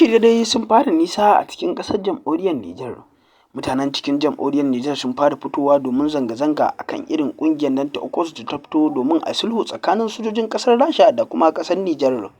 Shirye-shirye dai sun fara nisa a cikin ƙasar jamhuriyar Nijar. Mutanen cikin jamhuriyar Nijar sun fara fitowa domin zanga-zanga a kan irin ƙungiyar nan ta ECOWAS da ta fito domin a sulhu tsakanin sojojin ƙasar Rasha da kuma ƙasar Nijar.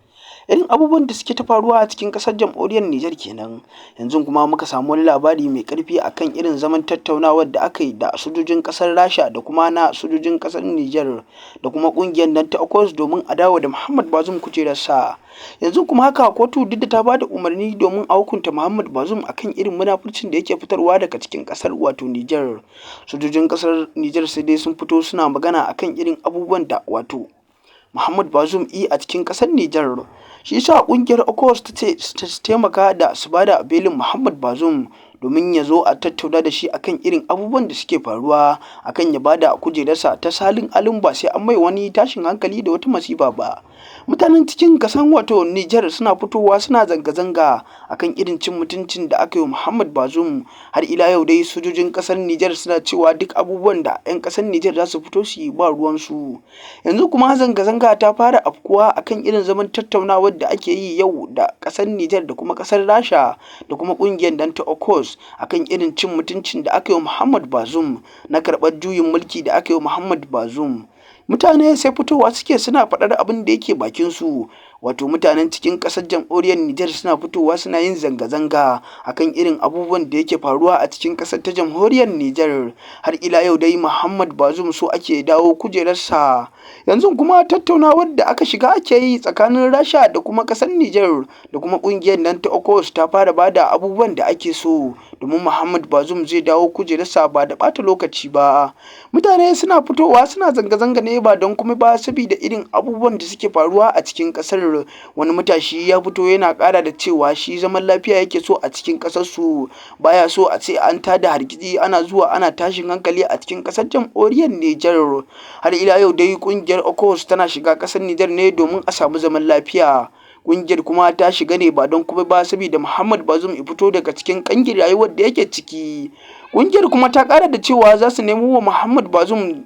Irin abubuwan da suke ta faruwa a cikin ƙasar jamhuriyar Nijar kenan. Yanzu kuma muka samu wani labari mai ƙarfi akan irin zaman tattaunawar da aka yi da sojojin ƙasar Rasha da kuma na sojojin ƙasar Nijar da kuma ƙungiyar nan ta ECOWAS domin a dawo da Muhammad Bazoum kujerarsa. Yanzu kuma haka kotu duk da ta ba da umarni domin a hukunta Muhammad Bazoum akan irin munafurcin da yake fitarwa daga cikin ƙasar wato Nijar. Sojojin ƙasar Nijar sai dai sun fito suna magana akan irin abubuwan da wato Muhammad Bazoum yi a cikin ƙasar Nijar. Shi yasa ƙungiyar ECOWAS ta ce su taimaka da su ba da belin Muhammad Bazoum domin ya zo a tattauna da shi akan irin abubuwan da suke faruwa, akan ya bada kujerarsa ta salin alin ba sai an mai wani tashin hankali da wata masifa ba. Mutanen cikin kasan wato Nijar suna fitowa suna zanga-zanga akan irin cin mutuncin da aka yi wa Muhammad Bazoum. Har ila yau dai sojojin kasar Nijar suna cewa duk abubuwan da 'yan kasar Nijar za su fito su yi ba ruwansu. Yanzu kuma zanga-zanga ta fara afkuwa akan irin zaman tattaunawar da ake yi yau da kasar Nijar da kuma kasar Rasha da kuma kungiyar nan ta ECOWAS akan irin cin mutuncin da aka yi wa Muhammad Bazoum na karɓar juyin mulki da aka yi wa Muhammad Bazoum. Mutane sai fitowa suke suna faɗar abin da yake bakinsu. Wato mutanen cikin ƙasar jamhuriyar Nijar suna fitowa suna yin zanga-zanga akan irin abubuwan da yake faruwa a cikin ƙasar ta jamhuriyar Nijar. Har ila yau dai Muhammad Bazoum so ake dawo kujerarsa. Yanzu kuma tattaunawar da aka shiga ake yi tsakanin Rasha da kuma ƙasar Nijar da kuma ƙungiyar nan ta ECOWAS ta fara bada abubuwan da ake so domin Muhammad Bazoum zai dawo kujerarsa ba da ɓata lokaci ba. Mutane suna fitowa suna zanga-zanga ne ba don komai ba saboda irin abubuwan da suke faruwa a cikin ƙasar. Wani matashi ya fito yana ƙara da cewa shi zaman lafiya yake so a cikin ƙasarsu, baya so a ce an tada hargitsi ana zuwa ana tashin hankali a cikin ƙasar jamhuriyar Nijar. Har ila yau dai ƙungiyar ECOWAS tana shiga ƙasar Nijar ne domin a samu zaman lafiya. Ƙungiyar kuma ta shiga ne ba don komai ba saboda Muhammad Bazoum ya fito daga cikin ƙangin rayuwar da yake ciki. Ƙungiyar kuma ta ƙara da cewa za su nemo wa Muhammad Bazoum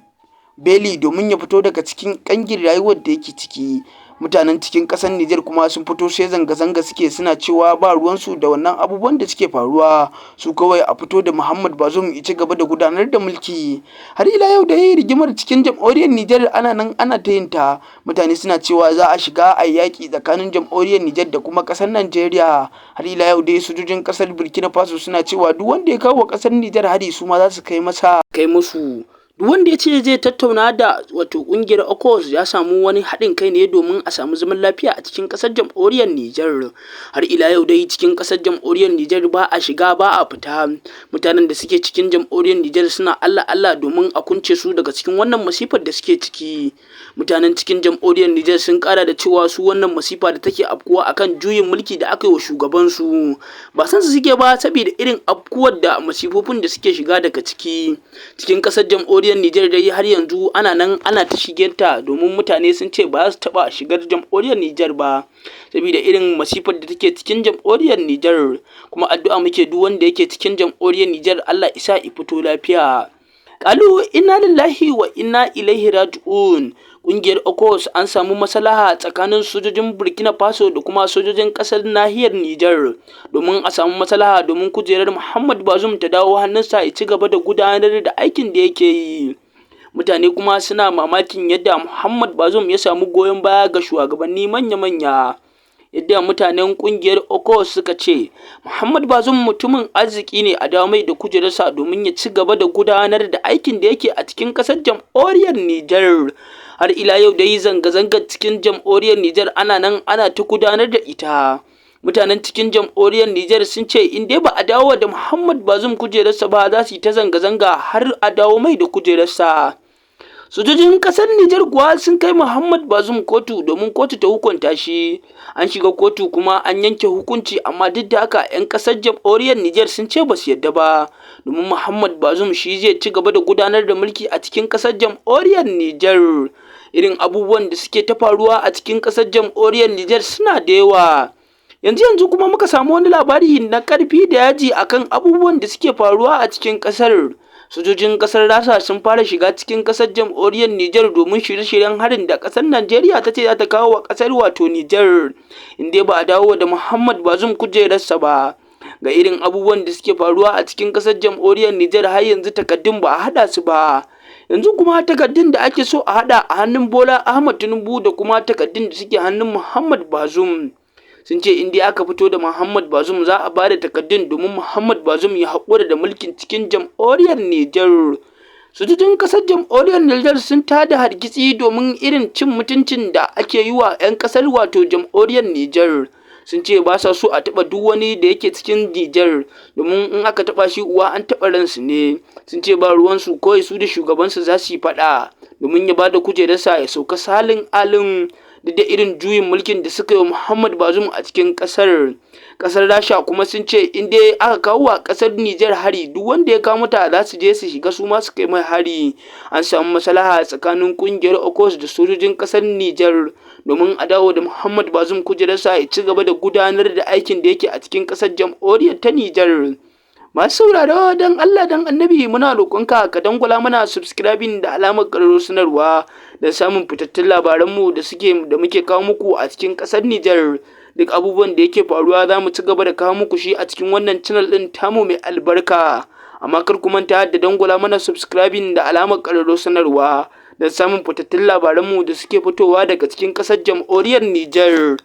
beli domin ya fito daga cikin ƙangin rayuwar da yake ciki. Mutanen cikin ƙasar Nijar kuma sun fito sai zanga-zanga suke suna cewa ba ruwansu da wannan abubuwan da suke faruwa, su kawai a fito da Muhammad Bazoum ya ci gaba da gudanar da mulki. Har ila yau dai rigimar cikin jamhuriyar Nijar ana nan ana ta yin ta. Mutane suna cewa za a shiga a yaƙi tsakanin jamhuriyar Nijar da kuma ƙasar Najeriya. Har ila yau dai sojojin ƙasar Burkina Faso suna cewa duk wanda ya kawo ƙasar Nijar hari su ma za su kai masa kai musu. Duk wanda ya ce zai tattauna da wato ƙungiyar ECOWAS ya samu wani haɗin kai ne domin a samu zaman lafiya a cikin ƙasar jamhuriyar Nijar. Har ila yau dai cikin ƙasar jamhuriyar Nijar ba a shiga ba a fita. Mutanen da suke cikin jamhuriyar Nijar suna Allah Allah domin a kunce su daga cikin wannan masifar da suke ciki. Mutanen cikin jamhuriyar Nijar sun ƙara da cewa su wannan masifa da take afkuwa akan juyin mulki da aka yi wa shugabansu ba san su suke ba saboda irin afkuwar da masifofin da suke shiga daga ciki. Cikin ƙasar jamhuriyar Nijar dai har yanzu ana nan ana ta shigarta domin mutane sun ce ba za su taɓa shigar jamhuriyar Nijar ba saboda irin masifar da take cikin jamhuriyar Nijar. Kuma addu'a muke duk wanda yake cikin jamhuriyar Nijar Allah isa ya fito lafiya. Qalu inna lillahi wa inna ilaihi raji'un. Ƙungiyar ECOWAS an samu maslaha tsakanin sojojin Burkina Faso da kuma sojojin ƙasar nahiyar Nijar domin a samu maslaha domin kujerar Muhammad Bazoum ta dawo hannunsa ya ci gaba da gudanar da aikin da yake yi. Mutane kuma suna mamakin yadda Muhammad Bazoum ya samu goyon baya ga shugabanni manya-manya. Yadda mutanen ƙungiyar ECOWAS suka ce Muhammad Bazoum mutumin arziki ne, a dawo mai da kujerarsa domin ya ci gaba da gudanar da aikin da yake a cikin ƙasar jamhuriyar Nijar. Har ila yau dai zanga-zangar cikin jamhuriyar Nijar ana nan ana ta gudanar da ita. Mutanen cikin jamhuriyar Nijar sun ce in dai ba a dawo da Muhammad Bazoum kujerarsa ba za su yi ta zanga-zanga har a dawo mai da kujerarsa. Sojojin ƙasar Nijar kuwa sun kai Muhammad Bazoum kotu domin kotu ta hukunta shi. An shiga kotu kuma an yanke hukunci, amma duk da haka 'yan ƙasar jamhuriyar Nijar sun ce ba su yarda ba domin Muhammad Bazoum shi zai ci gaba da gudanar da mulki a cikin ƙasar jamhuriyar Nijar. Irin abubuwan da suke ta faruwa a cikin ƙasar jamhuriyar Nijar suna da yawa. Yanzu yanzu kuma muka samu wani labari na ƙarfi da yaji akan abubuwan da suke faruwa a cikin ƙasar. Sojojin ƙasar Rasha sun fara shiga cikin ƙasar jamhuriyar Nijar domin shirye-shiryen harin da ƙasar Najeriya ta ce za ta kawo wa ƙasar wato Nijar, in dai ba a dawo da Muhammad Bazoum kujerarsa ba. Ga irin abubuwan da suke faruwa a cikin ƙasar jamhuriyar Nijar, har yanzu takaddun ba a haɗa su ba. Yanzu kuma takaddun da ake so a haɗa a hannun Bola Ahmad Tinubu da kuma takaddun da suke hannun Muhammad Bazoum. Sun ce in dai aka fito da Muhammad Bazoum, za a bada takaddun domin Muhammad Bazoum ya haƙura da mulkin cikin jamhuriyar Nijar. Sojojin ƙasar jamhuriyar Nijar sun tada hargitsi domin irin cin mutuncin da ake yi wa 'yan ƙasar wato jamhuriyar Nijar. Sun ce ba sa so a taɓa duk wani da yake cikin Nijar, domin in aka taɓa shi uwa an taɓa ransu ne. Sun ce ba ruwansu, kawai su da shugabansu za su yi faɗa domin ya bada kujerarsa ya sauka salin alin, duk da irin juyin mulkin da suka yi wa Muhammad Bazoum a cikin ƙasar. Ƙasar Rasha kuma sun ce in dai aka kawo wa ƙasar Nijar hari, duk wanda ya kawo mata, za su je su shiga su ma su kai mai hari. An samu maslaha tsakanin ƙungiyar ECOWAS da sojojin ƙasar Nijar domin a dawo da Muhammad Bazoum kujerarsa, ya ci gaba da gudanar da aikin da yake a cikin ƙasar jamhuriyar ta Nijar. Masu sauraro, don Allah don Annabi muna roƙonka ka dangwala mana subscribing da alamar ƙararrawar sanarwa don samun fitattun labaranmu da suke da muke kawo muku a cikin ƙasar Nijar. Duk abubuwan da yake faruwa, za mu ci gaba da kawo muku shi a cikin wannan channel ɗin tamu mai albarka. Amma kar ku manta da dangwala mana subscribing da alamar ƙararrawar sanarwa don samun fitattun labaranmu da suke fitowa daga cikin ƙasar jamhuriyar Nijar.